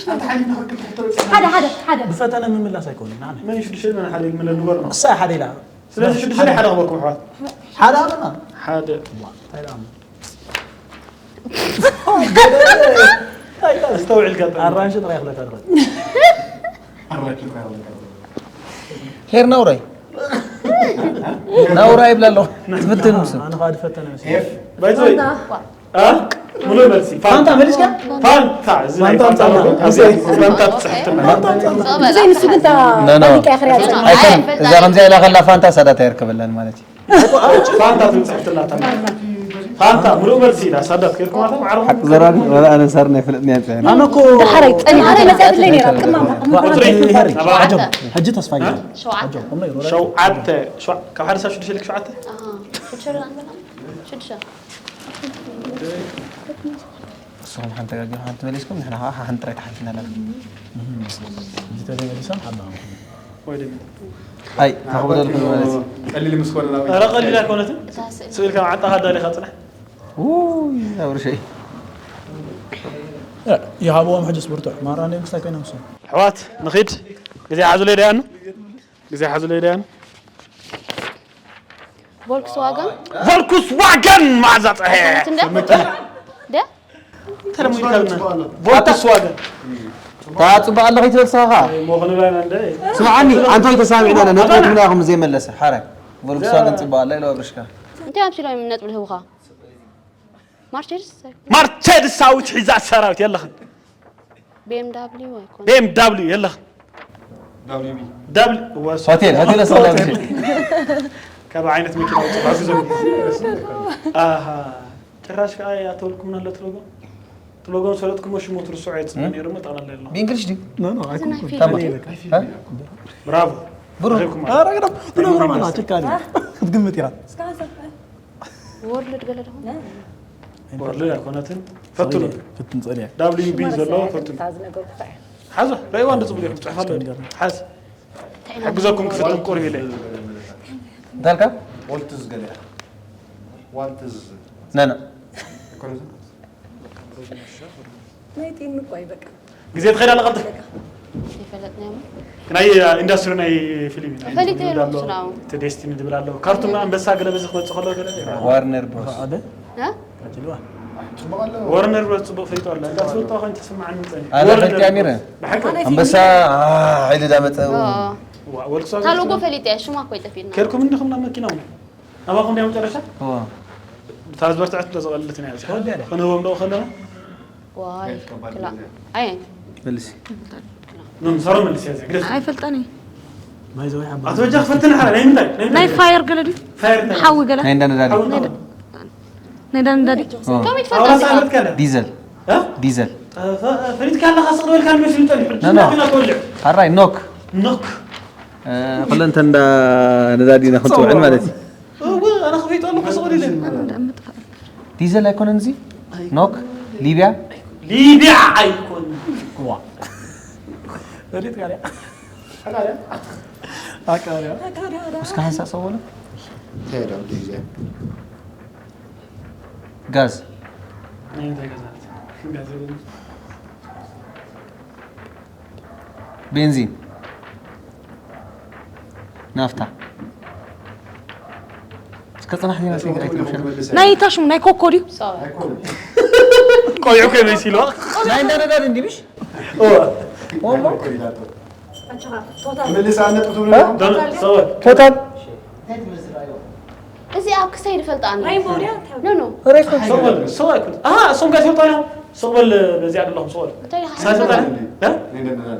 ሓንቲ ሓሊፍና ክንክልተ ሕቶ በፂሕና። ሓደ ሓደ ሓደ ብፈተነ ምምላስ ኣይኮነን። ኣነ መን ሽዱሽተ መን ሓደ ይልምለ ንበር ነው። እሳ ሓደ ኢላ። ስለዚ ሽዱሽተ ሓደ ክበኩም ኣሕዋት። ሓደ ኣለና። ሓደ። እንታይ ደኣ? ኣስተውዕል ጋር ኣራንሺ ጥራይ ክለካ ድረስ። ኣራንሺ ጥራይ ክለካ ድረስ። ሄር ናውራይ። ናውራይ ይብላ ኣለኹ። ትፍትን ምስ ኣነ ኸኣ ድፈተነ ምስ ኤፍ። ባይ ዘ ወይ። ፋንታ። አ? ሙሉ መልሲ። ፋንታ መሊስካ? ፋንታ። እዚ ናይ ፋንታ ፋንታ ኣምጻ። ነው። ፋንታ ትጽሕፍትና። ፋንታ ኣምጻ። ብዘይ ንሱ ግን ታ ኖ፣ ኖ። መሊካ እያ ክሪኣ ጸኒሓ። ኣይኮነን። እዛ ከምዚኣ ኢላ ከላ ፋንታ ሳዳት ኣይርከበላን ማለት እዩ። ፋንታ ትብጽሕትና። ፋንታ ሙሉ መልሲ ኢላ ሳዳት ከይርኩማታ ማዕረኹም። ሓቂ ዘራቢ ወላ ኣነ ሳር ናይ ፍለጥ ንያ ጽሕና። ኣነ እኮ ደሓረይ ጸኒሓ ደሓረይ መጽኣ ትለይ ነይራ። ቅማማ። ቁጽሪ። ኣባ። ዓጆ። ሕጂ ተስፋ ይግበር። ሸውዓተ። ዓጆ። እሞ ይሮራ። ሸውዓተ። ሸው-፣ ካብ ሓደ ሳብ ሽዱሽተ ልክ ሸውዓተ? ኣሃ። ሽዱሽተ። ሽዱሽተ። ንስኹም ሓንቲ ተጋጊኹም ሓንቲ መሊስኩም፣ ንሕና ኸዓ ሓንቲ ጥራይ ተሓሊፍና ኣለና። እም። እዚተን መሊሶም ሓባ ኣይ፣ ታኽብደልኩም ማለት እዩ። ቀሊል ምስ ኮነ ናብ ኧረ ቀሊል ኣይኮነትን። እታ ስእሊ ስእልካ መዓንጣኻ ኣዳሊኻ ጽናሕ። ውይ፣ ኣብርሸይ። ይሃብዎም ሕጅስ ብርቱዕ። ማራ እንደ ምስታይ ኮይኖም እሱ። ኣሕዋት፣ ንኺድ። ግዜ ሓዙለይ ደያኑ። ግዜ ሓዙለይ ደያኑ። ቮልክስዋገን? ቮልክስዋገን መዓዛ ጸሀ። እንደ? ደ? ተለሙድካልና። ቮልክስዋገን። ታ ጽቡቕ ኣለኺ ትብል ንስኻ ኸኣ? ሞኽኒ ባይና እንደ? ስምዓኒ፣ ኣንታ ኣይተሳሚዕና፣ ነጥቢ ትምና ኢኹም ዘይመለሰ። ሓራይ። ቮልክስዋገን ጽቡቕ ኣላ ኢሉ ኣብርሽካ። እንታይ ኣምሲሎም እዮም ነጥቢ ዝህቡኻ? ማርቸዲስ? ማርቸዲሳዊት ሒዛ ሰራዊት የለኽን። ቢ ኤም ዳብሊው ኣይኮነን። ቢ ኤም ዳብሊው የለኽን። ዳብሊው ቢ። ዳብል-፣ ወስ-፣ ሆቴል፣ ሆቴል ኣስመራ ሆቴል። ካብ ዓይነት መኪና ውፅእ ባጉ ዘሎ። ኣሃ፣ ጭራሽ ከዓ ያተወልኩም ኣሎ ትሎጎ። ትሎጎን ሰለጥኩሞ ሽሙ ትርስዑ እየ ዝፅበ ነይሩ እሞ ጠቕላላ የለኹም። ብእንግሊሽ ድዩ? ኖ፣ ኖ፣ እዚ ናይ ኣይኮንኩን። ፊልም ታማ። እዩ። እ? ብራቮ። ብሩክ። ረኺብኩም ማለት። ኧረ ግደፍ። ትሎጎ ማለት ጭካኔ። ክትግምት ኢኻ። ወርልድ ገለ ደኹም? ወርልድ ኣይኮነትን። ፈትኑ። ፈትን ጸልያ። ዳብሊው ቢ ሽመርሰ ዘለዋ ፈትኑ። እታ ዝነገርኩኻ እያ። ሓዞ፣ ረእይዋ እንዶ ጽቡቕ ኢኹም፣ ጽሑፍ ኣሎ። ሓዝ። እንታይ ኢና ሕግዘኩም ክፍትን ቁሩብ ኢለ። እንታይ ኣልካ? ዋልትዝ ገለ። ዋልትዝ። ናና። ኣይኮነትን። ናይ ጢን እኮ እዩ በቃ። ግዜ ትኸይድ ኣላ ቀልጥፍ። ይፈለጥና እዮም። ናይ ኢንዱስትሪ ናይ ፊልም እዩ። ፈሊጠ እዮም ኣሎ። ስራው። እቲ ዴስቲኒ ዝብል ኣሎ። ካርቱን ኣንበሳ ገለ በዚ ክመጽእ ከሎ ገለ። ዋርነር ብሮስ። ኣደ? እ? ቀጽልዋ። ጽቡቕ ኣሎ። ዋርነር ብሮስ ጽቡቕ ፈሊጡ ኣሎ። እንዳትፈልጦ ኾን ተሰማዓኒ ጸኒ። ኣነ ዋርነር ፈሊጠ ኣሚረ። ብሮስ። ብሓቂ? ኣንበሳ፣ አ፣ ሓይሊ ዳመጸ። ኦ። ዋ፣ ወልክስ እታ ሎጎ ፈሊጠ እያ፣ ሽማ እኮ ይጠፊእና። ከድኩም እንዲኹም ናብ መኪናኹም? ኣባኹም ድያ መጨረሻ? እዋ። እታ ዝበርትዐት እንተ ዝቐለለት ኢና እዚኣ። ተወዲኣ ድያ? ክንህቦም ዶ ከለና? ዋይ፣ ክላ-፣ ኣየ። መልሲ። ኖ፣ ምሳሮ መልስ እያ እዚኣ። ግደፍ። ኣይፈልጠን እየ። ማይ ዘወይ ሓባ። ኣቶ በጃ ክፈትን ሓራ፣ ናይ ምንታይ? ናይ ምንታይ? ናይ ፋየር ገለ ድዩ? ፋየር እንታይ? ሓዊ ገለ? ናይ እንዳ ነዳዲ። ሓዊ እንታይ? ናይ እንዳ ነዳዲ? እዋ። ከመይ ኣውራ ትፈልጥ? ሰዓበት ከለ? ዲዘል። እ? ዲዘል። ፈ-፣ ፈሊጥካ ኣለኻ፣ ስቕ ዝበልካ ንመስል ይጠልሑ። ኖ፣ ኖ። ጅና ኪና ተወልዕ። ሓራይ፣ ኖክ። ኖክ። እ፣ ኩለን እተን እንዳ ነዳዲ ኢና ክንጽውዐን ማለት እዩ። እወ፣ ኣነ ክፈይጦ ኣለኹ፣ ስቕ ኢለ። ኣነ እንዳ ምጥፋእ። ዲዘል ኣይኮነን እዚ? ኖክ? ሊብያ? ሊብያ ኣይኮን። ዋ። ፈሊጥካ ድያ? ኣቃርያ። ኣቃርያ። እስከ ሓንሳእ ሰው በሎ። እንታይ ደኣ ዲዘል? ጋዝ። ናይ እንታይ ጋዝ ማለት? ጋዝ የለን። ቤንዚን። ናፍታ። እስከ ጽናሕ ዲና ስንግር ኣይትምሸር። ናይ ታሽሙ ናይ ኮኮ ድዩ? ቆይዑ ከመይ ሲልዋ? ናይ እንዳ ነዳዲ እንዲ ምሽ? ኦ። ኦሞ? ቶታል። ቶታል። እዚ ኣብ ክሳይ ዝፈልጥ ኣነ። ሬይንቦው ድያ? ኖ፣ ኖ። ሬይንቦው። ሰው በል፣ ሰው ኣይኮን። ኣሃ፣ እሶም ጋር ይፈልጡ ኣለዉ። ሰው በል፣ በዚያ አይደለሁም፣ ሰው በል። እንታይ ኢኻ? ሳይሰጣ? እ?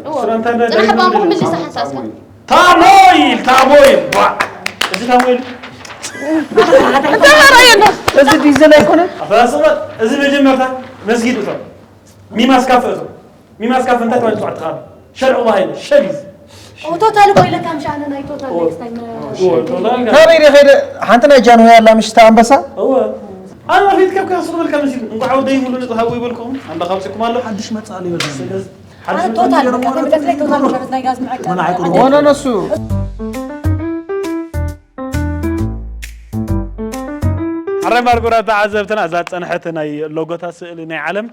እዎ። ስራ እንታይ እንዳለ ጽናሕ ባንኩ ምልስ ሓንሳብ እስከ። ታሞይል፣ ታሞይል፣ ዋ። እዚ ታሞይል። እንታይ ወራይ ኣሎ? እዚ ዲዘል ኣይኮነን? ኣታ ሰው በል፣ እዚ መጀመርታ መስጊድ እቶ። ሚማስ ካፈ እቶ። ሚማስ ካፈ እንታይ ተባሂሉ ትፅዋዕ ትኻል? ሸርዑ ባሂሉ፣ ሸቢዝ። ኦ፣ ቶታል እኮ ኢለካ ምሽ ኣነ ናይ ቶታል ኦ፣ ኔክስት ታይም። ኦ፣ ቶታል ጋር። ካበይ ደ ኸይደ ሓንቲ ናይ ጃንሆይ ኣላ ምሽ እታ ኣንበሳ? እወ። ኣነ ፊት ከብካ ስቕ በልካ መሲሉ። እንኳዕ ወደይ ሙሉ ነጥብ ሃቡ ይበልኩም። ኣምላኽ ኣብፅኩም ኣሎ። ሓድሽ መፅእ ኣሎ ይበል። ስለዚ፣ ኣነ ሓድሽ ቶታል መፅእ በቃ፣ ተመለስለይ ቶታል መፅእ ናይ ጋዝ መዐቀኒ። ወላ ኣይኮነን። ወነ ነሱ። ኣረ ማርጎራ ተዓዘብትና፣ እዛ ዝፀንሐት ናይ ሎጎታት ስእሊ ናይ ዓለም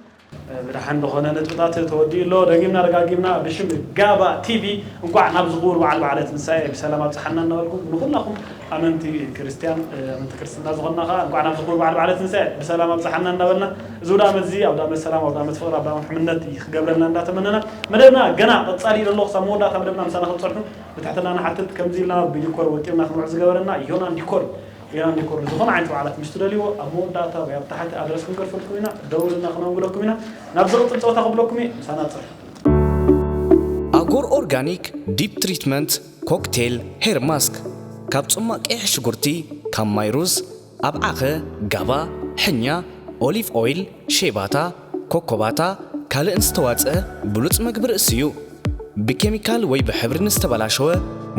ብድሓን ዝኾነ ነጥብታት ተወዲኡ ኣሎ። ደጊምና ደጋጊምና ብሽም ጋባ ቲቪ እንኳዕ ናብዚ ክቡር በዓል በዓለ ትንሳኤ ብሰላም ኣብጽሓና እናበልኩም፣ ንኹላኹም ኣመንቲ ክርስትያን፣ ኣመንቲ ክርስትና ዝኾንና ኸዓ እንኳዕ ናብዚ ክቡር በዓል በዓለ ትንሳኤ ብሰላም ኣብጽሓና እናበልና፣ እዚ ኣውደ ዓመት እዚ ኣውደ ዓመት ሰላም፣ ኣውደ ዓመት ፍቕሪ፣ ኣውደ ዓመት ሕምነት ክገብረልና እንዳተመነና፣ መደብና ገና ቀጻሊ እዩ ዘሎ። ክሳብ መወዳእታ መደብና ምሳና ክትጸንሑ ብትሕትና ንሓትት። ከምዚ ኢልና ብዲኮር ወቂብና ክንውዕል ዝገበረና ዮናን ዲኮር እዩ። ዮናን ዲኮር ንዝኾነ ዓይነት በዓላት ምስ ትደልይዎ፣ ኣብ መወዳእታ ወይ ኣብ ታሕቲ ኣድረስ ክንገድፈልኩም ኢና፣ ደውልና ክነንግደኩም ኢና። ናብ ዝቕጽል ጸወታ ክብለኩም እየ፣ ምሳና ጽንሑ። ኣጎር ኦርጋኒክ ዲፕ ትሪትመንት ኮክቴል ሄር ማስክ፣ ካብ ጽማቕ ቀይሕ ሽጉርቲ፣ ካብ ማይ ሩዝ፣ ኣብዓኸ፣ ጋባ፣ ሕኛ፣ ኦሊቭ ኦይል፣ ሼባታ፣ ኮኮባታ፣ ካልእን ዝተዋጽአ ብሉጽ መግቢ ርእሲ እዩ። ብኬሚካል ወይ ብሕብሪ ንዝተበላሸወ፣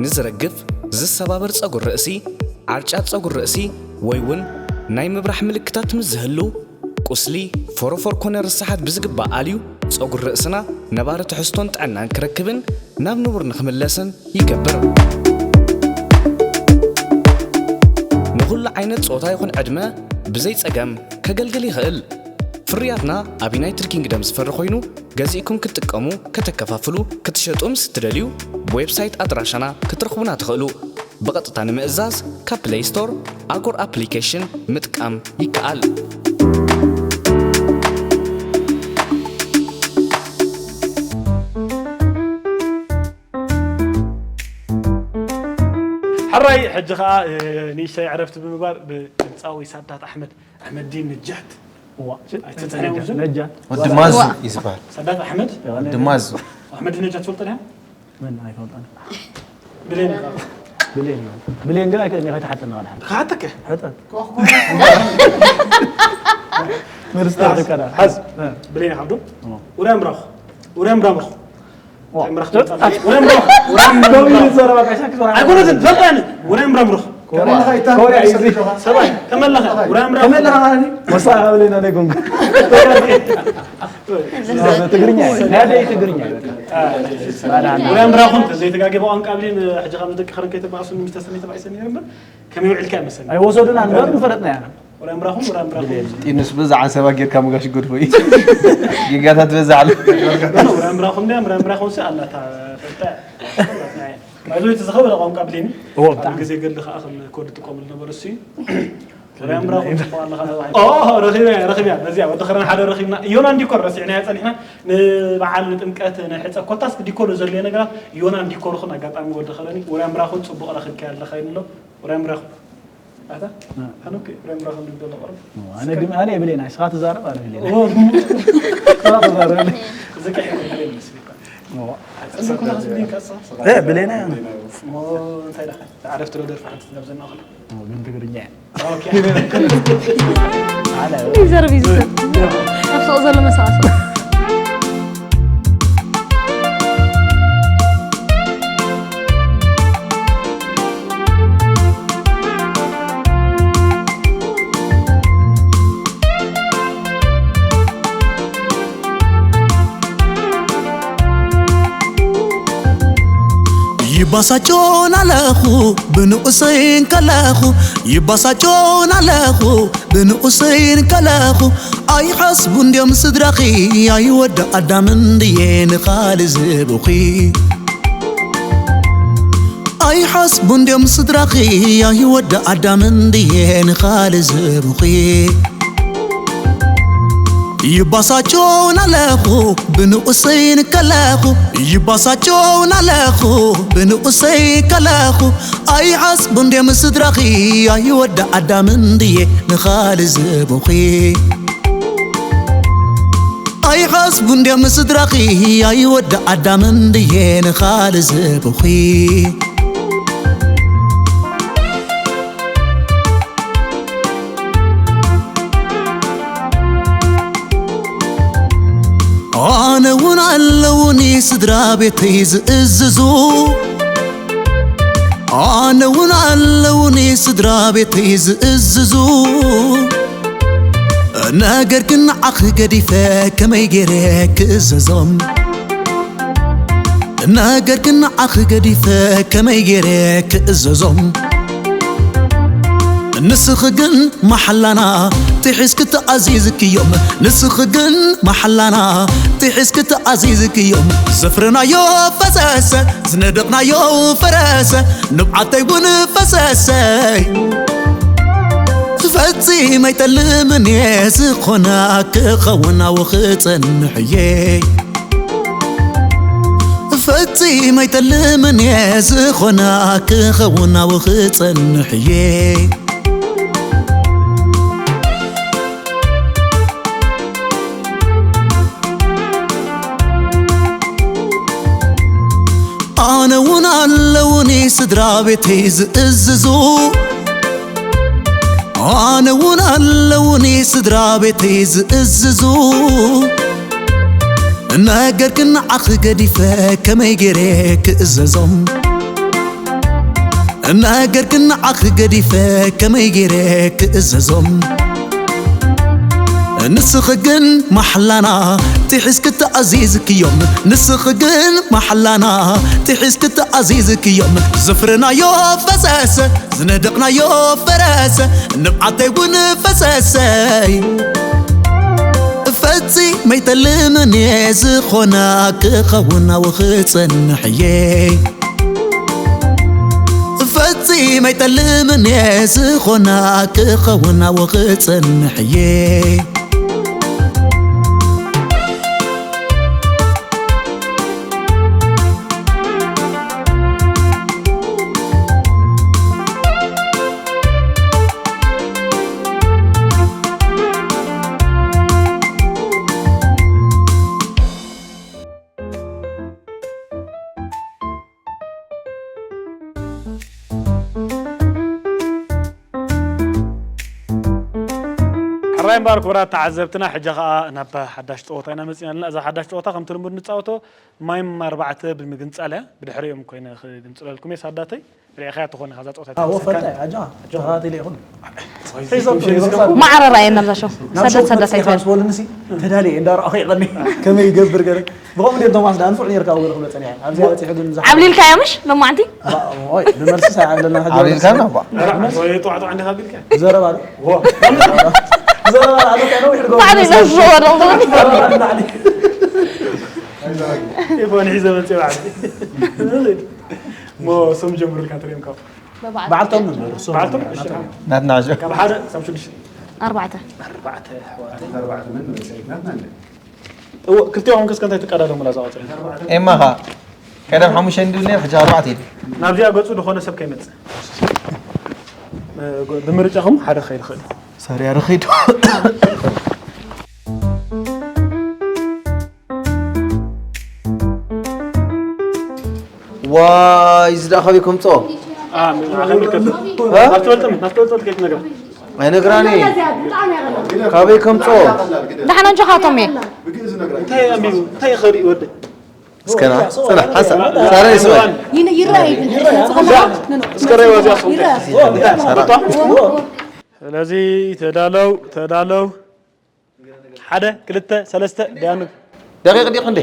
ንዝረግፍ፣ ዝሰባበር ጸጉሪ ርእሲ፣ ዓርጫት ጸጉሪ ርእሲ፣ ወይ እውን ናይ ምብራሕ ምልክታት ምስ ዝህሉ፣ ቁስሊ፣ ፎሮፎር ኮነ ርሳሓት ብዝግባእ ኣልዩ፣ ጸጉሪ ርእስና ነባሪ ትሕዝቶን ጥዕናን ክረክብን ናብ ንቡር ንኽምለስን ይገብር። ንኹሉ ዓይነት ጾታ ይኹን ዕድመ ብዘይ ጸገም ከገልግል ይኽእል። ፍርያትና ኣብ ዩናይትድ ኪንግደም ዝፈሪ ኮይኑ፣ ገዚእኩም ክትጥቀሙ፣ ከተከፋፍሉ፣ ክትሸጡ ምስ እትደልዩ፣ ብዌብሳይት ኣድራሻና ክትረኽቡና ትኽእሉ። ብቐጥታ ንምእዛዝ ካብ ፕለይ ስቶር ኣጎር ኣፕሊኬሽን ምጥቃም ይከኣል። ሕራይ፣ ሕጂ ኸኣ፣ እ፣ ንእሽተይ ዕረፍቲ ብምግባር ብድምጻዊ ሳዳት ኣሕመድ፣ ኣሕመዲን ነጃት። እዋ። ኣይትጸንሐ ነጃት፣ ብዙ? ነጃት። ወዲ ማዙ እዩ ዝበሃል። ሳዳት ኣሕመድ? ወዲ ማዙ። ኣሕመዲን ነጃት ትፈልጦ ዲኻ? መን ኣይፈልጦን። ብሌን ኢኻ። ብሌን እዩ። ብሌን ግን ኣይከ-፣ ኣይከትሓተና ወላ ሓደ። ክሓተከ? ሕጠት። መርስታ ሓዝ፣ ደቀዳ። ሓዝ። እ። ብሌን ኢኻ ዶ? እ። ውራይ ምራኹ። ውራይ ምራምርኹ። ዋ። ምራኽ ትመጣለህ። ውራይ ምራኹ። ውራይ ምራምርኹ። ደው ይብል ዘረባ ጋሻ ክሰራ። ኣይኮነትን፣ ፈልጣኒ። ውራይ ምራምርኹ። ኮርያ፣ ኮርያ እዩ እዚ። ሰብኣይ፣ ተመለኸ። ውራይ ምራምርኹ። ተመለኸ ማለት እዩ። መሳኻ ብሌና ናይ ጎንጎ። ትግርኛ እዩ። ናይ ኣደይ ትግርኛ እዩ፣ በቃ። ውራይ ምራኹም ተዘይተጋገበ ቋንቋ ብሌን፣ ሕጂ ካብ ደቂ ኸረን ከይተባእሱኒ፣ ምስ ተሰኒ ተባኢሰኒ ነይረ እምበር፣ ከመይ ውዒልካ ይመስለኒ። ኣይወሰዱና እምበር፣ ምፈለጥና ኢና። ውራይ ምራኹም፣ ውራይ ምራኹም። ጢንስ ብዛ ዓሰባ ጌርካ ምጋሽ ገድፎ እዩ። ጌጋታት በዛ ኣሎ። ኖ፣ ኖ፣ ውራይ ምራኹም ድያ፣ ውራይ ምራኹም ሲ ኣላታ ፈልጣ። ማለት እቲ ዝኸበረ ቋንቋ ብሌን። እዎ፣ ኣብ ብጣዕሚ። ግዜ ገድሊ ከኣ ከም ኮድ ትጥቀሙሉ ነበሩ እሱ እዩ። ወርያም ብራኹም ጽቡቕ ኣለኻ ተባሂሉ። ኦ፣ ረኺበያ፣ ረኺበያ። በዚኣ ወዲ ኸረን ሓደ ረኺብና። ዮናን ዲኮር ረሲዕናዮ ጸኒሕና። ንበዓል ንጥምቀት፣ ንሕጸ ኮታስ ዲኮር ዘድልዮ ነገራት ዮናን ዲኮር ኹን ኣጋጣሚ ወዲ ኸረኒ። ወርያም ብራኹም ጽቡቕ ረኺብካዮ ኣለኻ ይብሎ። ወርያም ብራኹም። ኣታ? እ። ኣነ እኮ ወርያም ብራኹም ዝብሎ ቆርብ። ኦ፣ ኣነ ግን፣ ኣነ የብለይን፣ ንስኻ ትዛረብ፣ ኣነ የብለይን። ኦ። ንስኻ ትዛረብ። ዝቀሕ ይመስል ይባል። ኦ። ጽቡቕ ኩና ዝብለይን ካሳ። እ፣ ብለይና። ኦ፣ እንታይ ደኣ? ዓረፍቲ ዶ ደርፊ ሓንቲ ትጋብዘና ከሎ? ኦ፣ ግን ትግርኛ እያ። ኦኬ። ኣነ እንዴ ዘረብ እዩ ዝሰብ? ኣብ ሱቕ ዘሎ መሰቓቕል። ይባሳጮን ኣለኹ ብንኡሰይን ከለኹ፣ ይባሳጮን ኣለኹ ብንኡሰይን ከለኹ። ኣይሓስቡ እንድዮም ስድራኺ፣ ኣይወዲ ኣዳም እንድየ ንኻሊ ዝብኺ። ኣይሓስቡ እንድዮም ስድራኺ፣ ኣይወዲ ኣዳም እንድየ ንኻሊ ዝብኺ። ይባሳጨውን ኣለኹ ብንኡሰይን ከለኹ፣ ይባሳጨውን ኣለኹ ብንኡሰይ ከለኹ። ኣይሓስቡ እንድዮም ስድራኺ፣ ኣይወዲ ኣዳም እንድየ ንኻሊ ዝብኺ። ኣይሓስቡ እንድዮም ስድራኺ፣ ኣይወዲ ኣዳም እንድየ ንኻሊ ዝብኺ። ኣነ እውን ኣለውኒ ስድራ ቤተይ ዝእዝዙ፣ ኣነ እውን ኣለውኒ ስድራ ቤተይ ዝእዝዙ። ነገር ግን ንዓኺ ገዲፈ ከመይ ገይረ ክእዘዞም? ነገር ግን ንዓኺ ገዲፈ ከመይ ገይረ ክእዘዞም? ንስኺ ግን መሓላና ጥሒስኪ ተኣዚዝክዮም ንስኺ ግን መሓላና ጥሒስኪ ተኣዚዝክዮም ዘፍረናዮ ፈሰሰ ዝነደቕናዮ ፈረሰ ንብዓተይ እውን ፈሰሰይ ፈጺመ ኣይጠልምን እየ ዝኾነ ክኸውን ኣብኡ ክጸንሕ እየ ፈጺመ ኣይጠልምን እየ ዝኾነ ክኸውን ኣብኡ ክጸንሕ እየ ኣነ እውን ኣለውኒ ስድራ ቤተይ ዝእዝዙ ኣነ እውን ኣለውኒ ስድራ ቤተይ ዝእዝዙ ነገር ግን ንዓኺ ገዲፈ ከመይ ገይረ ክእዘዞም ነገር ግን ንዓኺ ገዲፈ ከመይ ገይረ ክእዘዞም ንስኺ ግን ማሕላና ጥሒስኪ ተኣዚዝክዮም ንስኺ ግን ማሕላና ጥሒስኪ ተኣዚዝክዮም ዘፍረናዮ ፈሰሰ ዝነደቕናዮ ፈረሰ ንብዓተይ እውን ፈሰሰይ ፈጺመ ኣይጠልምን እየ ዝኾነ ክኸውን ኣብኡ ክጸንሕ እየ ፈጺመ ኣይጠልምን እየ ዝኾነ ክኸውን ኣብኡ ክጸንሕ እየ ሕራይ እምበኣር ክቡራት ተዓዘብትና፣ ሕጂ ኸኣ ናብ ሓዳሽ ጸወታ ኢና መጺና ኣለና። እዛ ሓዳሽ ጸወታ ከምቲ ልሙድ ንጻወቶ ማይም ኣርባዕተ ብምግንጻል እያ። ብድሕሪኦም ኮይነ ክግንጽለልኩም እየ ሳዳተይ። ርኢኻያ ትኾን ኢኻ እዛ ጸወታ ኣዎ፣ ኣይተመሰልካን? ፈልጣ እያ። ኣጆኻ፣ ኣጆኻ፣ ተባታቲለ ይኹን። ሒዞም፣ ሒዞም። ማዕረራ እየ ናብዛ ሾው። ናብ ሰደት ሾው ሰደት ትመጽእ ኣይትበል። ትወልንሲ፣ ተዳልየ፣ እንዳ ረኣኹ ይቐኒ። ከመይ ይገብር ገለ? ብኸምኡ ድዮም ቶማስ፣ ደኣ ንፉዕ ኔርካ፣ ወለ ክብሎ ጸኒሐ። ኣብዚኣ በጺሑ ግን ዝሓ- ዓብሊልካያ ምሽ፣ ሎማዓንቲ? ባ-፣ ኦይ፣ ብመልስስ ኣይዓብለልና፣ ሕጂ ዓብሊልካ ወለስ-፣ እሞ፣ ባ። ዓብሊልካ? ወይ፣ ጧዕ፣ ጧዕ፣ እንዲኻ ኣቢልካ? ብዘረባ ዶ? ዎ። ብዘረባ ኣለካ፣ ነዊሕ ድገሙ። ባዕሉ ይመስል። ይነስኦ፣ ዶ? ብዘረባ ንላዕሊ። ይፎን ሒዘ መጽእ ባዕሉ። እሞ፣ ስም ጀምሩልካ፣ ትሪኦም ካብ። በዓልቶም ነበር፣ እሱ በዓልቶም? ናቶም። እሺ። ናትና ዕሾ። ካብ ሓደ ክሳብ ሽዱሽተ። ኣርባዕተ። ኣርባዕተ ኣሕዋት። ኣርባዕተ መን መን ሰሪሕና ናለ? እዎ፣ ክልቲኦም ከስከ እንታይ ትቀዳደሙላ እዛ ቆጸራ? ኤማ ኸኣ ቀደም ሓሙሽተ እንድብል ነይሩ፣ ሕጂ ኣርባዕተ ኢሉ። ናብዚኣ ገጹ ዝኾነ ሰብ ከይመጽእ። እ፣ ጎ-፣ ብምርጫኹም ሓደ ክኸይድ ይኽእል እዩ። ሰሪ፣ ኣረ ኸይዱ። ዋይ፣ እዚ ደኣ ካበይ ከምጽኦ? አ፣ ምን፣ ምን፣ ምን፣ እ? ናብቲ በልጥም፣ ናብቲ በልጥም ከይትነግራ። ኣይነግራኒ። ካበይ ከምጽኦ? ደሓን እንጆኻ ቶሜ። እንታይ ኣንቢቡ? እንታይ ይኸዱ ይወደ? እስከና፣ ጽናሕ፣ ሓንሳእ። ሳራ ይስማዕ። ይን-፣ ይረኣይ ግን። እስከ ረኣይዋ እዚኣ። ይረኣይ። ሳራ። ስለዚ ተዳለው፣ ተዳለው። ሓደ፣ ክልተ፣ ሰለስተ፣ ደያኑ። ደቂቕ ዲኹ እንዴ?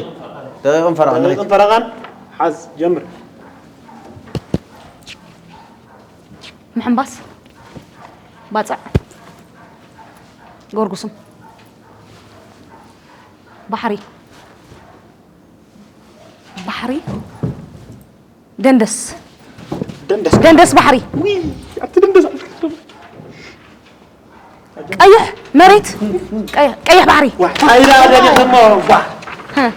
ደቂቕን ፈረቓን ንኺድ። ደቂቕን ፈረቓን፣ ሓዝ፣ ጀምር። ምሕንባስ፣ ባጽዕ፣ ጎርጉስም፣ ባሕሪ፣ ባሕሪ፣ ደንደስ፣ ደንደስ። ደንደስ ባሕሪ። ውይ፣ ኣብቲ ደንደስ። ቀይሕ መሬት፣ ቀይሕ፣ ቀይሕ ባሕሪ። ዋ፣ ኣይዳ ደሊኽሞ፣ ዋ። ህ።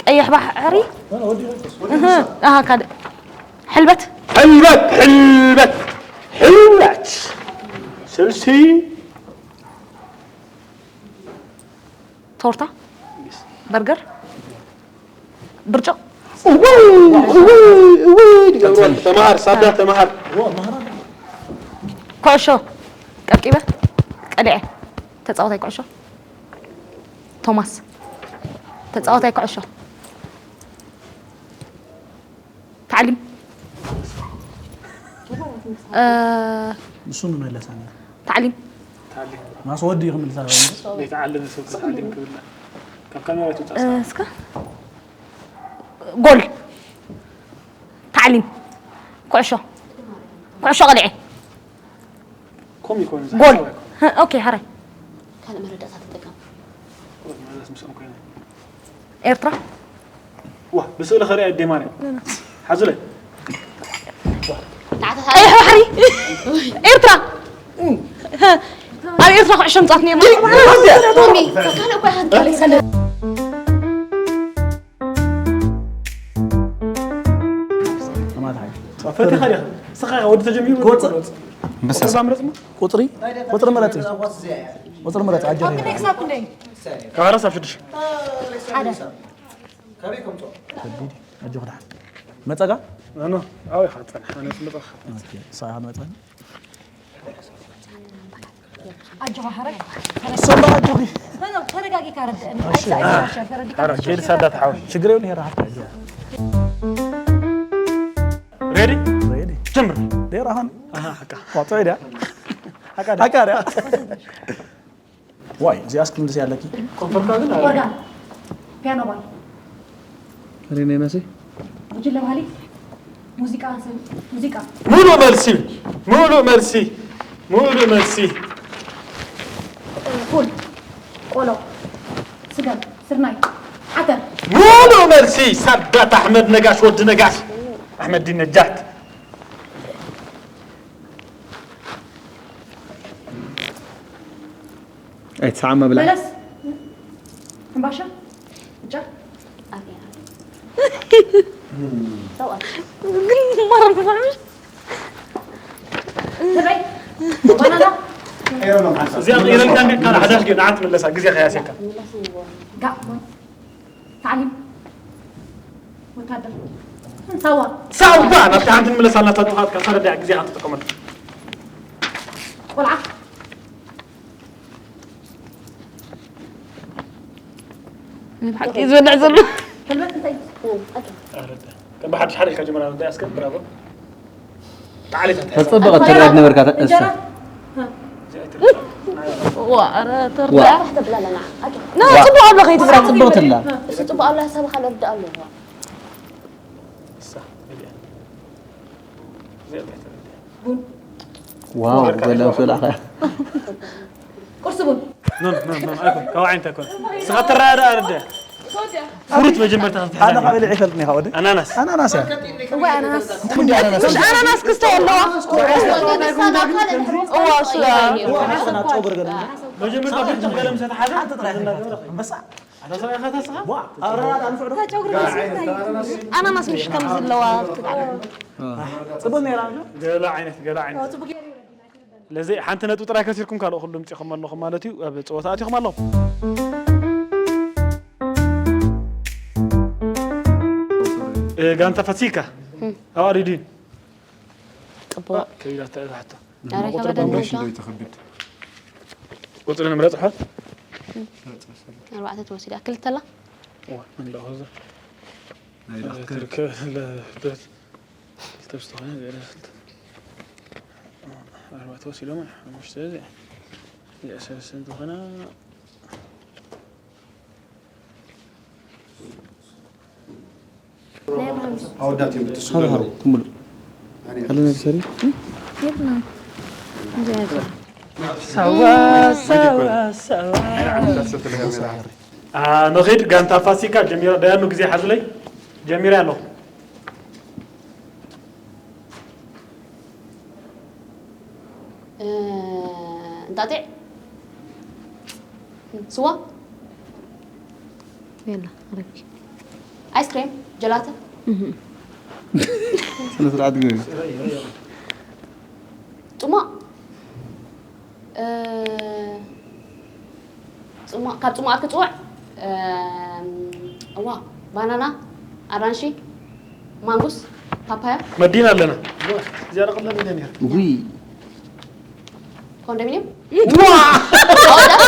ቀይሕ ባሕሪ። እህ፣ ኣሃ፣ ካልእ። ሕልበት። ሕልበት፣ ሕልበት፣ ሕልበት። ስልሲ። ቶርታ፣ በርገር፣ ብርጭቕ። እውይ፣ እውይ፣ እውይ፣ ይገብሩ። ተምሃር፣ ሳዳ ተምሃር። ኩዕሾ፣ ቀብቂበ፣ ቀሊዐ። ተጻዋታይ ኩዕሾ። ቶማስ፣ ተጻዋታይ ኩዕሾ። ታዕሊም። እ፣ ንሱ ምመለሳ ነይሩ። ታዕሊም። ታዕሊም። ማስ ወዲ እዩ ክምልሳ ነይሩ። ዘይተዓለመ ሰብ ታዕሊም ክብላ። ካብ ካሜራ ትውጻእ እ፣ እስከ። ጎል። ታዕሊም። ኩዕሾ። ኩዕሾ ቀሊዐ። ኮ ጎል። ኦኬ፣ ሓራይ። ካልእ መረዳእታ ተጠቀም። ኤርትራ። ዋ፣ ብስእሊ ኸሪኣ ኣደ ማርያም። ሓዙለይ። ቀይሕ ባሕሪ። ኤርትራ። ኣብ ኤርትራ ኩዕሾ ምጻት ነይሩ። ቶሚ፣ ካልእ እኮ ኣይሃትካለይ። ፈቲኻ ዲኻ? ንስኻ ኢኻ ወዲ ተጀሚሩ። ጎጽ። ወዲ ቆልዓ ምረጽ እሞ። ቁጽሪ? ቁጽሪ ምረጽ። ቁጽሪ ምረጽ፣ ኣጆኺ። ካብ ክንደይ ክሳብ ክንደይ? ካብ ሓደ ክሳብ ሽዱሽተ። ሓደ። ከቢድ። ኣጆኺ ደሓን። መጸጋ? ኖ፣ ኖ፣ ኣብኡ ኢኻ ትጸንሕ፣ ኣነ ጽምበኻ። ኦኬ፣ ንስኻ ኢኻ ትመጸኒ። ኣጆኻ ሓራይ። ሰምባ ኣጆኺ። ኖ፣ ኖ፣ ተረጋጊካ ኣረድእኒ። እሺ። ኣይሳ፣ ኣይሳ፣ ተረዲካ። ሓራይ፣ ከይዲ ሳዳት ሓወይ። ችግር የብሉን፣ ሄራ ሓፍታ፣ ኣጆኻ። ሬዲ? ሬዲ። ጀምር። ዴራ ሃን። ኣሃ፣ ሓቃ። ዋጥዕ ድያ? ሓቃ ድያ? ሓቃ ድያ? ዋይ፣ እዚኣስ ክምልስ ያለኪ? ኮንፈርካ ግን ኣለ። ኦርጋን፣ ፒያኖ ባር። ሪኔ መሲ? ጉጅለ ባህሊ፣ ሙዚቃ፣ ስም፣ ሙዚቃ። ሙሉ መልሲ፣ ሙሉ መልሲ፣ ሙሉ መልሲ። ፉል፣ ቆሎ፣ ስገም፣ ስርናይ፣ ዓተር። ሙሉ መልሲ፣ ሳዳት ኣሕመድ ነጋሽ፣ ወዲ ነጋሽ፣ ኣሕመዲን ነጃት። ኣይትሰዓም መብልዒ። በለስ፣ ሕምባሻ፣ ብጫ። ሰብኣይ። ግን ማረም ተፈርምሽ። ተባይ። ባናና። እዚኣ ኢረልካ እንዲ ካልእ ሓዳሽ ግን ንዓት ትምለሳ፣ ግዜ ከያሴካ። ጋእ። ታዕሊም። ወታደር። ሳዋ። ሳዋ! ናብታ ሓንቲ ንመለስ ኣላ፣ እታ ጥፋኣትካ፣ እታ ረዳያ ግዜኻ ትጥቀመሉ። ቆልዓ። ብሓቂ እዩ ዝበልዕ ዘሎ። ሕልበት እንታይ? ኣረዳ። ከም ብሓድሽ ሓደ ኢልካ ጀመራ፣ ረዳያ እስከ፣ ብራቮ። ተዓሊታት ተጸበቐ ተራድ ነበርካ፣ እሳ። እንጀራ? ዋ፣ ኧረ ተርዳ። ዋ። ና፣ ጽቡቕ ኣሎ ከይትብራ። ጽቡቕ ትላ። እሱ ጽቡቕ ኣሎ፣ ሓሳብኻ ልርዳእ ኣለዎ። እሳ፣ እዚኣ። እዚኣ እንታይ ተረዳ? ቡን። ዋው፣ ቁርሲ ወላ ኸ። ቁርሲ ቡን። ኖ፣ ኖ፣ ኖ፣ ኣይኮን። ካብ ዓይነታ ኣይኮን። ስኻ ተረዳ ኣረዳ። ፍሩት መጀመርታ ክትሕዛ ኣነ እኒሃ። ካብ ኢለ ይፈልጥ እኒኻ ወዲ። ኣናናስ። ኣናናስ እያ። እወ፣ ኣናናስ። እንታይ እንዲ ኣናናስ? ምሽ ኣናናስ ክስተ ኣለዋ? እዋ፣ እሱ እያ። ጨጉሪ ገለ። መጀመርታ ብርጭቕ ገለ ምስ ተሓዘ ሓንቲ ጥራይ። ኣንበሳ። ኣታ ሰብኣይኻ ተስኻ? ዋ፣ ኣረ፣ ኣረ፣ ኣረ፣ ኣረ። ጨጉሪ ደስ ይብል። ኣናናስ ምሽ ከም ዘለዋ ትጣዕም። ጽቡቅ ነይራ፣ እንዶ? ገለ ዓይነት፣ ገለ ዓይነት። ስለዚ ሓንቲ ነጥቢ ጥራይ ከሲርኩም ካልኦ ኩሉ ምጺኹም ኣለኹም ማለት እዩ። ኣብ ጸወታ ኣቲኹም ኣለኹም። እ፣ ጋንታ ፋሲካ እም። ኣብ ኣሪዲን። ጽቡቕ። ከቢዳ እታ ሕቶ። ኣረ ቁጥሪ ከበደኒ በምሽ እንዶ። እንዶ ይትኸብድ። ቁጥሪ ንምረጽ ሓት? ኣርባዕተ ትወስድ እያ። ክልተ ኣላ? እዋ፣ እንዳ ሆዛ። ናይ ዳክተር። ትርከብ ለ-፣ ለ-፣ ክልተ ብዝተኾነ ገለ ክልተ። ኣርባዕተ ወሲዶም፣ ሓሙሽተ እዚኣ። እዚኣ ሰለስተ እንተኾነ፣ ኣወዳት እዮም ትስገሩ። ሃሎ፣ ሃሎ፣ ትምሉ። ኣነ ሃሎ፣ ነብሰሪ? የብና። እንጃ፣ የብና። ሳዋ፣ ሳዋ፣ ሳዋ። አ፣ ንኺድ ጋንታ ፋሲካ ጀሚራ፣ ደያኑ ግዜ ሓዝለይ። ጀሚረ ኣለኹ። እ፣ እንጣጢዕ፣ ስዋ፣ የላ፣ ረብኪ። ኣይስክሬም፣ ጀላተ። እህ። ስነ ስርዓት ግበሪ። ጽሟቕ፣ እ፣ ጽሟ-፣ ካብ ጽሟቕ ክትጽውዕ፣ እም፣ እዋ፣ ባናና፣ ኣራንሺ፣ ማንጉስ፣ ፓፓያ። መዲና ኣለና። እዚኣ ረቐም መዲና ነይራ። ውይ። ኮንዶሚንየም? ዋ! ኣወዳት?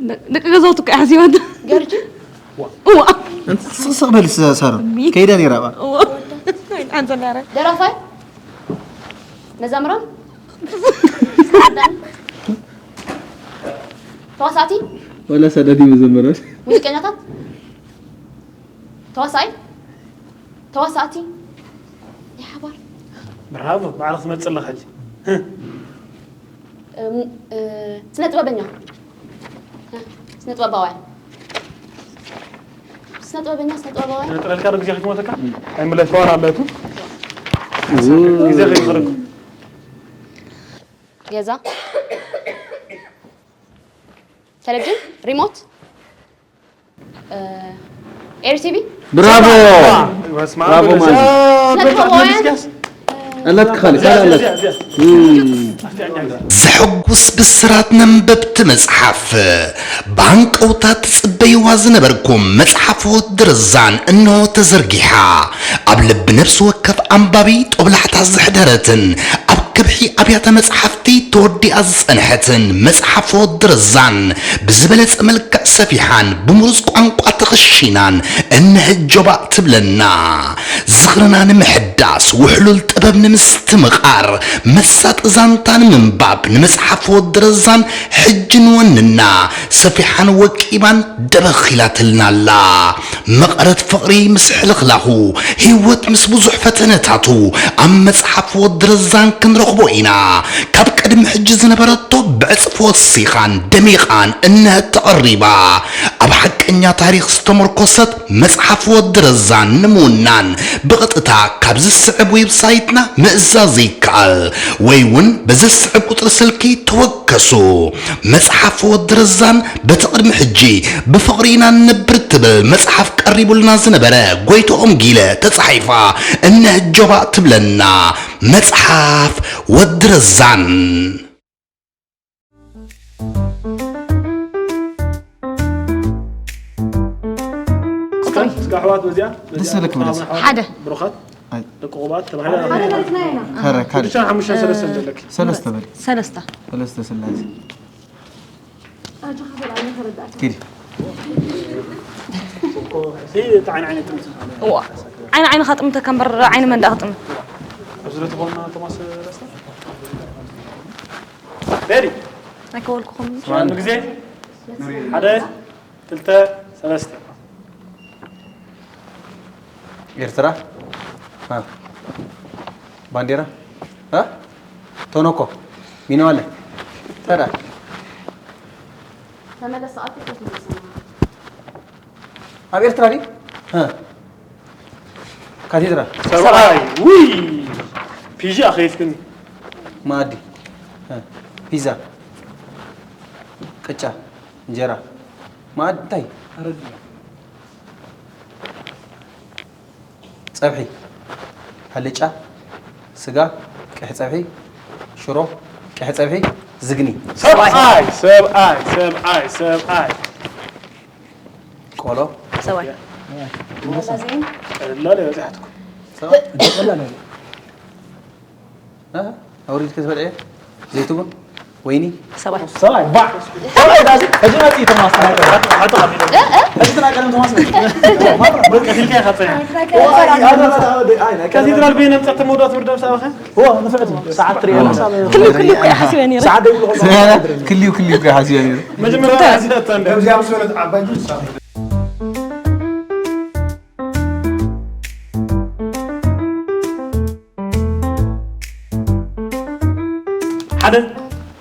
ደ-፣ ደቂ ገዛውቲ እኮ እያ ሓሲባቶ። ገርጂ? እዋ። እንት-፣ ስቕ፣ ስቕ በል ስ-፣ ሳሮን። ከይዳ ነይራ እባ። እዋ። ሓንተ ነረ። ደራፋይ? መዛምራን? ተዋሳእቲ? ወላ ሰዳዲ መዘመራን። ሙዚቀኛታት? ተዋሳኣይ? ተዋሳእቲ? ናይ ሓባር? ብራቮ፣ ባዕልኽ ትመጽእ ኣለኻ ሕጂ። እም፣ እ፣ ስነ ጥበበኛ። እ፣ ስነ ጥበባውያን። ስነ ጥበበኛ፣ ስነ ጥበባውያን። ነጥረልካ ዶ ግዜ ክትሞተካ? ኣይምለስ፣ ፓወር ኣለቱ። ግዜ ከይፈረኩ። ገዛ። ቴሌቪዥን፣ ሪሞት። እ፣ ኤርቲቪ። ብራቮ! በስመ ኣብ ብራቮ ወወልድ። ማለት። እ፣ ስነ ጥበባውያን። ኣላትካ ካልእ፣ ካልእ ኣላት። እዚኣ፣ እዚኣ። እም። ዘሐጉስ ብስራት ነንበብቲ መጽሓፍ። ብሃንቀውታ ትጽበይዋ ዝነበርኩም መጽሓፍ ወዲ ረዛን እንሆ ተዘርጊሓ። ኣብ ልቢ ነፍሲ ወከፍ ኣንባቢ ጦብላሕታ ዘሕደረትን ኣብ ከብሒ ኣብያተ መጽሓፍቲ ተወዲኣ ዝጸንሐትን መጽሓፍ ወዲ ረዛን ብዝበለጸ መልክዕ ሰፊሓን ብምሩጽ ቋንቋ ተኸሺናን እነሀ ጆባእ ትብለና። ዝኽርና ንምሕዳስ፣ ውሕሉል ጥበብ ንምስትምቓር፣ መሳጢ ዛንታ ንምንባብ ንመጽሓፍ ወዲ ረዛን ሕጂ ንወንና። ሰፊሓን ወቂባን ደበኽ ኢላትልና ኣላ። መቐረት ፍቕሪ ምስ ሕልኽላኹ፣ ህይወት ምስ ብዙሕ ፈተነታቱ፣ ኣብ መጽሓፍ ወዲ ረዛን ክንረኽቦ ኢና። ካብ ቅድሚ ሕጂ ዝነበረቶ ብዕጽፊ ወሲኻን ደሚቓን እነሀ ተቐሪባ። ኣብ ሓቀኛ ታሪኽ ዝተመርኮሰት መጽሓፍ ወዲ ረዛን ንምውናን ብቐጥታ ካብ ዝስዕብ ዌብሳይትና ምእዛዝ ይከኣል፣ ወይ እውን በዚ ዝስዕብ ቁጽሪ ስልኪ ተወከሱ። መጽሓፍ ወዲ ረዛን በቲ ቅድሚ ሕጂ ብፍቕሪ ኢና ንነብር ትብል መጽሓፍ ቀሪቡልና ዝነበረ ጎይትኦም ጊለ ተጻሒፋ እነሀ ጆባእ ትብለና መጽሓፍ ወዲ ረዛን። እስከ ኣሕዋት በዚኣ፣ በዚኣ ደስ ዝብለክ መለስ። ኣሕዋት ሓደ። ብሩኻት፣ ኣይ። ደቂ ቁባት ተባሂላ ሓደ ማለት ናይ ኢና። ካረ፣ ካረ። ብቻ ሓሙሽተ ሰለስተ ዘለክ። ሰለስተ በል። ሰለስተ። ሰለስተ ስላሴ። ኣጆኻ በል፣ ኣነ ከረዳእካ። ኪዲ። እዚ እቲ ዓይኒ ዓይኒ ጥምት። እዋ። ዓይኒ ዓይንኻ ጥምተካ እምበር ዓይኒ መን ደኣ ክጥምት? ኣብዚ ዶ ትኾንና ቶማስ ረስታ? ሬዲ? ኣይከወልኩኹም። ሸዋን ግዜ። ሓደ፣ ክልተ፣ ሰለስተ። ኤርትራ። አ። ባንዴራ። አ? ቶኖኮ። ሚነዋለ። ተዳ። ተመለስ፣ ሰዓት እኮ ትመልስና። ኣብ ኤርትራ ድዩ? እ። ካቴድራል። ሰብኣይ፣ ውይ! ፒጂ ኣኸይፍክኒ። መኣዲ። እ። ፒዛ። ቅጫ። እንጀራ። መኣዲ እንታይ? ኣረድና። ጸብሒ፣ ኣልጫ፣ ስጋ፣ ቀይሕ ጸብሒ፣ ሽሮ፣ ቀይሕ ጸብሒ፣ ዝግኒ። ሰብኣይ፣ ሰብኣይ፣ ሰብኣይ፣ ሰብኣይ። ቆሎ። ሰብኣይ። ቀላል እያ በዚሓትኩም። ሰብኣይ። እ? ኣውሪድኪ ዝበልዐ ዘይትቡን ወይኒ ሰብኣይ። ሰብኣይ፣ ባ። ሰብኣይ፣ ዳዚ፣ ሕጂ መፂ፣ ቶማስ፣ ናይ ቀደም። ሓቶ፣ ሓቶ፣ ሓቶ። እ፣ እ? ሕጂ ናይ ቀደም ቶማስ መፂ። በቃ፣ ኪልካ ኢኻ ትፀንሕ። ሰብኣይ፣ ኣረ፣ ኣረ፣ ኣረ፣ ኣይ፣ ናይ ቀደም። ካቴድራል በይነ ምፀት መውዳት ምርዳም ሳበኸ? ዎ፣ ንፍዕቲ። ሰዓት ትሪኦ፣ ክልዩ፣ ክልዩ እኮ ይሓስበ ነይረ። ሰዓት ደይብሉ፣ ክልዩ፣ ክልዩ እኮ ይሓስበ ነይረ። መጀመርያ፣ እንታይ? ኣዚዳታ እንደ። ከምዚኣ ምስ በለት ዓባይ ጁስ። ሓደ፣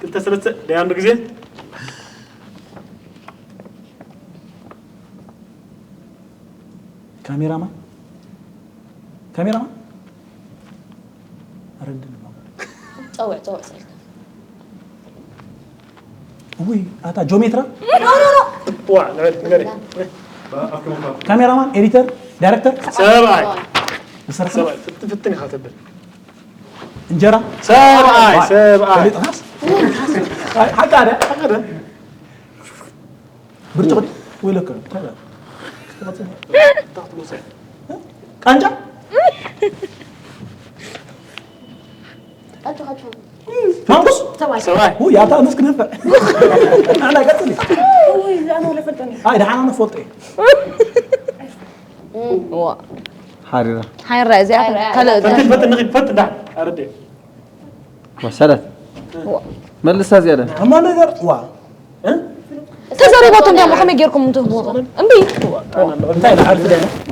ክልተ፣ ሰለስተ፣ ደያንዱ ግዜ። ካሜራማን? ካሜራማን? ኣረድን። ጸውዕ፣ ጸውዕ ስልካ። ውይ፣ ኣታ ጆሜትራ? ዋ፣ ንበል፣ ንገሪ። ካሜራማን፣ ኤዲተር፣ ዳይሬክተር? ሰብኣይ። ዝሰርሕ? ሰብኣይ፣ ፍትን፣ ፍትን ኢኻ ተብል። እንጀራ? ሰብኣይ፣ ሰብኣይ። ፈሊጥኻስ? ኣይ፣ ሓቂ ኣደ? ሓቂ ኣደ? ብርጭቕ ድዩ? ወይ ለከ? እንታይ በል? እንታይ ክትብሉ? ቃንጫ? ኣጆኻ፣ ኣጆኻ። ማንኩስ? ሰብኣይ። ሰብኣይ። ውይ፣ ኣታ ኣነስ ክነፍዕ። ኣና ቀጽሊ። ውይ፣ ኣነ ወላ ፈልጠኒ። ኣይ፣ ደሓን ኣነ ፈልጠ እየ። እም፣ ዋ። ሓሪራ። ሓሪራ እዚኣ ሓሪራ። ካልእ ፈትን፣ ፈትን፣ ንኺድ፣ ፈትን፣ ዳ። ኣረደ። ወሰደት። ዋ። መልሳ እዚኣ ደ። እማ ነገር፣ ዋ። እ? ተዛሪባቶ እንዲያም ከመይ ጌርኩም እንትህብዎ? እምቢ። እንታይ ንዓርፍ ደና?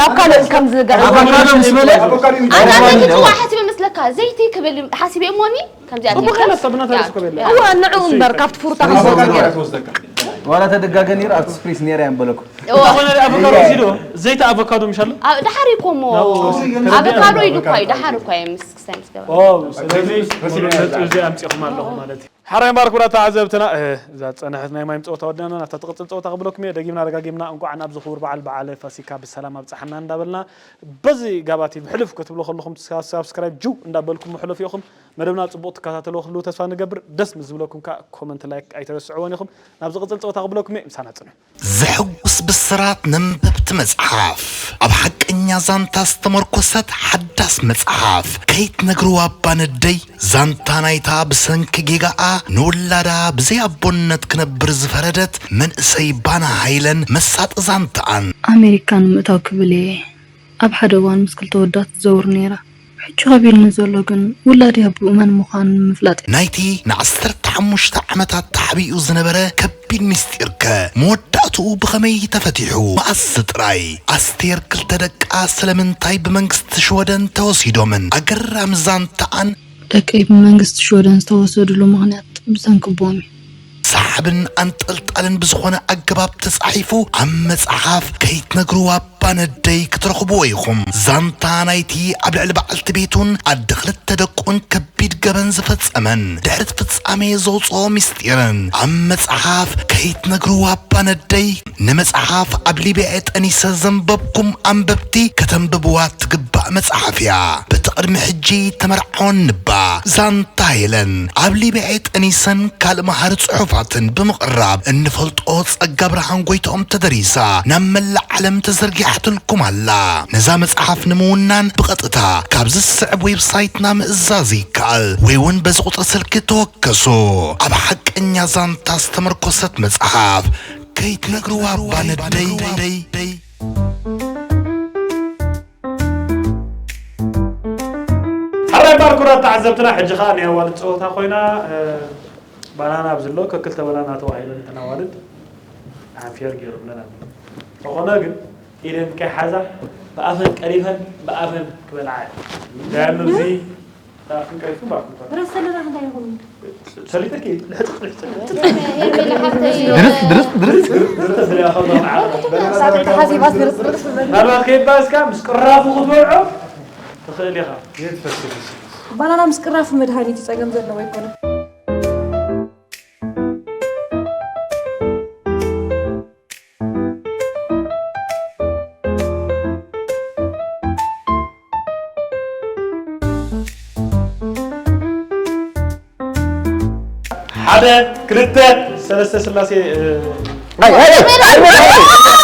ናብ ካልእ ከም ዝገ- ኣቮካዶ ምስ በለ ኣና ዘይቲ ጽዋ ሓሲበ መስለካ ዘይቲ ክብል ሓሲበ እሞኒ ከምዚኣ ጽቡቕ ትብል። ይመስል ብናታ ርእሱ ክብል ያ። እዋ ንዑ እምበር ካብቲ ፍሩታ ኣቮካዶ ክወስድ እያ ትወስደካ። ዋላ ተደጋገ ነይሩ ኣብቲ ስፕሪስ ነይረ እምበለኩም ዝኾነ ኣቮካዶ ወሲዶ ዘይቲ ኣቮካዶ ምሻሎ ኣብ ዳሓር እኮ እሞ ያው ኣቮካዶ ኢሉ እኮ እዩ ዳሓር እኮ እየ ምስ ክስታይ ምስ ገባ ስለዚ እዚ ኣምፂኹም ኣለኹ ማለት እዩ። ሓራይ እምበር ክቡራት ተዓዘብትና እዛ ዝፀንሐት ናይ ማይ ጸወታ ወዲእና ናብታ ትቕፅል ጸወታ ክብለኩም እየ። ደጊምና ደጋጊምና እንኳዕ ናብዚ ክቡር በዓል በዓለ ፋሲካ ብሰላም ኣብፀሓና እንዳበልና በዚ ጋባቲ ብሕልፍ ክትብሎ ከለኹም ሳብስክራይብ ጅው እንዳበልኩም ሕለፉ ኢኹም። መደብና ፅቡቕ ትከታተልዎ ክህልው ተስፋ ንገብር። ደስ ምስ ዝብለኩም ከዓ ኮመንት ላይክ ኣይተረስዕዎን ኢኹም። ናብ ዝቕፅል ፀወታ ክብለኩም እየ ምሳና ፅንሑ። ዘሐጉስ ብስራት ነንበብቲ መጽሓፍ ኣብ ሓቀኛ ዛንታ ዝተመርኮሰት ሓዳስ መጽሓፍ ከይትነግርዋ እባ ነደይ። ዛንታ ናይታ ብሰንኪ ጌጋኣ ንውላዳ ብዘይ ኣቦነት ክነብር ዝፈረደት መንእሰይ ባና ሃይለን መሳጢ ዛንታኣን። ኣሜሪካ ንምእታው ክብል እየ ኣብ ሓደ እዋን ምስ ክልተ ወዳት ትዘውር ነይራ። ሕጂ ከቢድኒ ዘሎ ግን ውላደይ ኣቦኡ መን ምዃኑ ንምፍላጥ እዩ። ናይቲ ንዓሰርተ ሓሙሽተ ዓመታት ተሓቢኡ ዝነበረ ከቢድ ምስጢርከ መወዳእትኡ ብኸመይ ተፈቲሑ? መኣስ ጥራይ ኣስቴር ክልተ ደቃ ስለምንታይ ብመንግስቲ ሽወደን ተወሲዶምን ኣገራሚ ዛንታኣን ደቀይ ብመንግስቲ ሽወደን ዝተወሰድሉ ምኽንያት ብሰንኪ ኣቦኦም እዩ። ሰሓብን ኣንጠልጣልን ብዝኾነ ኣገባብ ተጻሒፉ ኣብ መጽሓፍ ከይትነግርዋ እባ ነደይ ክትረኽብዎ ኢኹም። ዛንታ ናይቲ ኣብ ልዕሊ በዓልቲ ቤቱን ኣደ ክልተ ደቁን ከቢድ ገበን ዝፈጸመን ድሕሪ እቲ ፍጻሜ ዘውጽኦ ምስጢርን ኣብ መጽሓፍ ከይትነግርዋ እባ ነደይ። ንመጽሓፍ ኣብ ሊብያ ጠኒሰ ዘንበብኩም ኣንበብቲ ከተንብብዋ ትግባእ መጽሓፍ እያ። በቲ ቅድሚ ሕጂ ተመርዓወን ንባ ዛንታ ሄለን ኣብ ሊብያ ጠኒሰን ካልእ መሃሪ ጽሑፋትን ብምቕራብ እንፈልጦ ጸጋ ብርሃን ጎይትኦም ተደሪሳ ናብ መላእ ዓለም ተዘርጊሓትልኩም ኣላ። ነዛ መጽሓፍ ንምውናን ብቐጥታ ካብዚ ዝስዕብ ዌብሳይትና ምእዛዝ ይከኣል ወይ እውን በዚ ቁጽሪ ስልኪ ተወከሱ። ኣብ ሓቀኛ ዛንታ ዝተመርኮሰት መጽሓፍ ከይትነግርዋ እባ ነደይ። ሓራይ ባር ክቡራት ተዓዘብትና፣ ሕጂ ኸኣ ናይ ኣዋልድ ጸወታ ኮይና፣ እ፣ ባናና ኣብ ዘሎ ከክልተ ባናና ተዋሂበን እተን ኣዋልድ ሓንፊየር ገይሩ ብለና። እንተኾነ ግን ኢደን ከይሓዛ ብኣፈን ቀሪፈን ብኣፈን ክበልዓ እየን። ደያኑ እዚ ብኣፍን ቀሪፉ ብኣፍን ቀሪፉ። ብረት ሰለና ክንታይ ይኹን? ሰሊጥኪ ልሕጥጥ ልሕጥጥ። ሄርሜላ ሓፍተይ። ድርጽ ድርጽ ድርጽ። ድርጽ ድርያ ኸሎ ንዓ። ሳተይ ተሓዚባስ ድርጽ ድርጽ በል። ምናልባት ከይባዝካ ምስ ቅራፉ ክትበልዖ ትኽእል ኢኻ። የት ፈስስ? ባናና ምስ ቅራፉ መድሃኒት እዩ፣ ጸገም ዘለዎ ኣይኮነን። ሓደ፣ ክልተ፣ ሰለስተ ስላሴ፣ እ፣ ኣይ፣ ኣይ፣ ኣይ፣ ኣይ፣ ኣይ፣